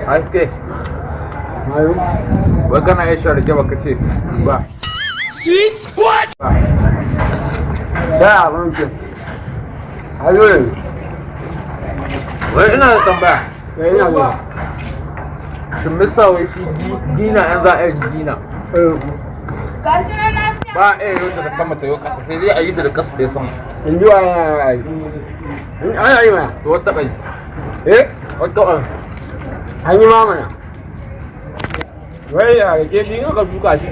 Haske. Wai kana iya shan rake baka ce ba? Sweet squad! Ba. Da abinci. Hayo ne. Wai ina da tambaya. Kai ina zuwa. Shin misa wai shi gina yan za a yi gina? Gashi nan na siya. Ba a iya yi da sama ta yi kasa, sai dai a yi ta da kasa ta yi sama. In ji wa yana yi. In ana yi mana. To, wata bai. Eh? Wata bai. An yi ma mana. Wai a rake shi in aka shuka shi.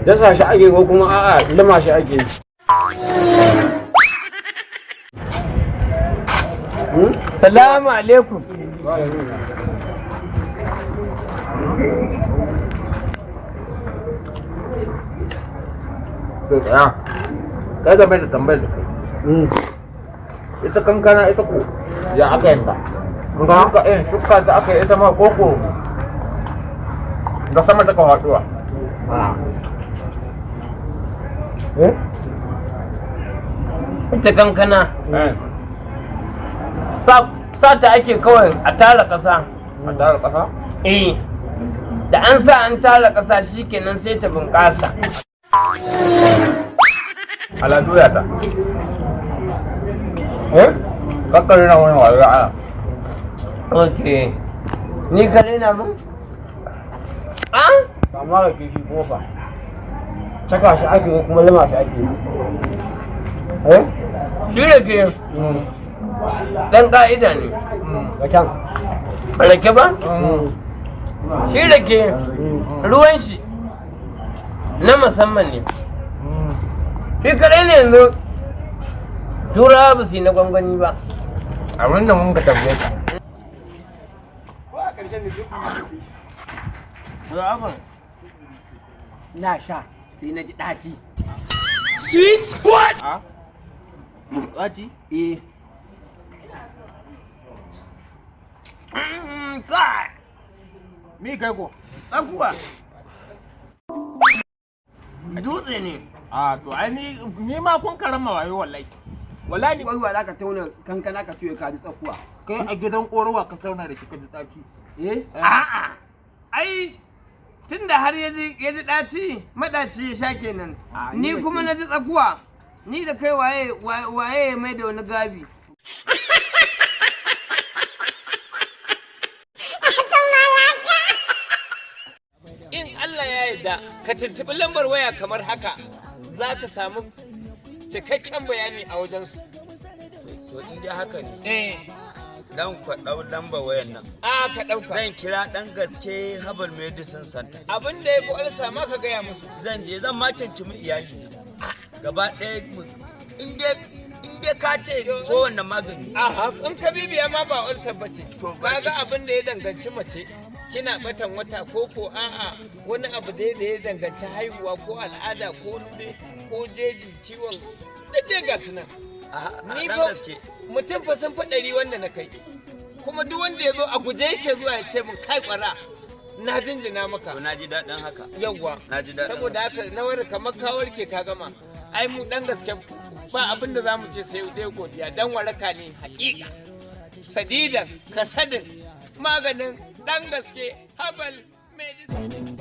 Dasa shi ake ko kuma a'a, lima shi ake yi? Hmm? Salamu alaikum. Wa alaikum. To, tsaya. Kai game da tambayar da kai. Ita kankana, ita ko ya aka yanta? Shuka shuka ta aka yi ita ma koko da sama ta ka haɗuwa? Ah. Eh? Ita kankana. Eh. Sa ta ake kawai a tara ƙasa. A tara ƙasa? Eh. Da an sa an tara ƙasa, shikenan sai ta bunƙasa. Ala doya ta. Eh? Kakkare na wani wayo ana. Ok. Ni ka raina mun? Ah? Amma rake shi kuma fa. Saka shi ake ko kuma lima shi ake yi? Eh? Shi rake ɗan ƙa'ida ne. Raken. Rake ba? Shi rake ruwan shi na musamman ne. Shi kaɗai ne yanzu Turawa ba su yi na gwangwani ba. Abin da mun ka tambaye ka. Ko a ƙarshen da duk Abin na sha sai na ji ɗaci. Sweet squad! A? Ɗaci? Eh. Kai! Mi kai ko? Tsakuwa. Dutse ne. A to, ai ni ma kun karama wayo wallahi. Wallahi. Wai wa za ka tauna kankana ka tuye ka ji tsakuwa? Kai a gidan ƙorowa ka tauna da shi ka ji ɗaci. Eh? A'a. Ai tunda har ya ji ɗaci, maɗaci ya sha kenan. A, ni Ni kuma rake. na ji tsakuwa. Ni da kai waye ya mai da wani gabi? In Allah ya yarda, ka tuntuɓi lambar waya kamar haka, za ka samu cikakken bayani a wajensu. To, in dai haka ne, dan kwaɗau lamba wayan nan. A ka ɗauka. Zan kira Ɗan Gaske Herbal Medicine Center. Abin da ya fi ulcer ma ka gaya musu. Zan je, zan ma kinkimi iyali. Gaba ɗaya in dai ka ce kowanne magani. Aha, in ka bibiya ma ba ulcer ba ce. To, ba- Kaga abin da ya danganci mace, kina batan wata ko a'a, wani abu dai da ya danganci haihuwa ko al'ada ko ko jeji, ciwon da dai ga su nan. Aha, Ni Ɗan fa Gaske. mutum fa sun fi 100 wanda na kai. Kuma duk wanda ya zo a guje yake zuwa ya ce min, "Kai kwara, na jinjina maka." To, na ji daɗin haka. Yawwa. Na ji daɗin. Saboda haka na wani kamar ka warke ka gama. Ai mu Ɗan Gaske ba abin da zamu ce sai dai godiya, dan waraka ne hakika. Sadidan kasadin maganin Ɗan Gaske Herbal Medicine.